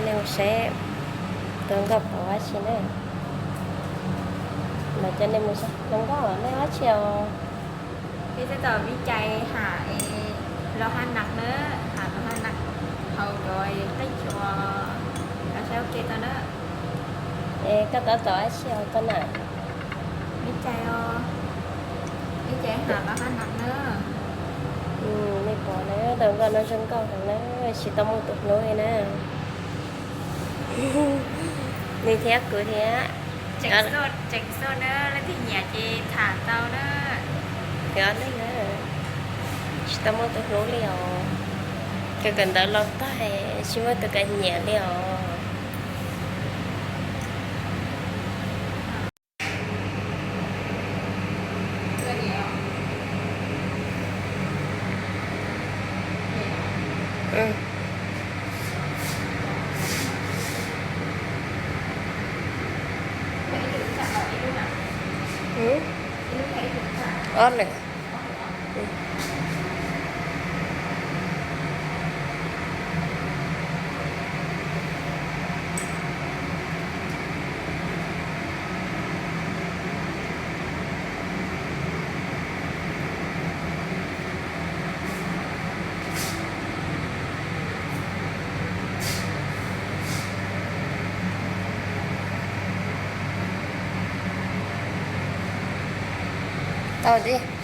Nej mus saib tus hluas nkauj tau dab tsi na. Mas coj nej mus saib hluas nkauj, nej dab tsi os? Peb tab tom pib cais ham es los haj nas na, ham los haj nas, haus cov qej chua, los saib ua ke tau na. Es koj tab tom dab tsi os koj na? Pib cais os, pib cais ham los haj nas na. Nej pom na, tus hluas nkauj no zoo nkauj heev na, tsis tau muaj tus hlub li na. Nws thiab kuv thiab. Tseem xoj na, leej twg nyiam ces tham tau na. Kuv ob leeg na, tsis tau muaj tus hlub li os. Kawm kawm ntawv los tag tsis muaj tus kawm nyiam li os. Ob lawm. Tau tiag.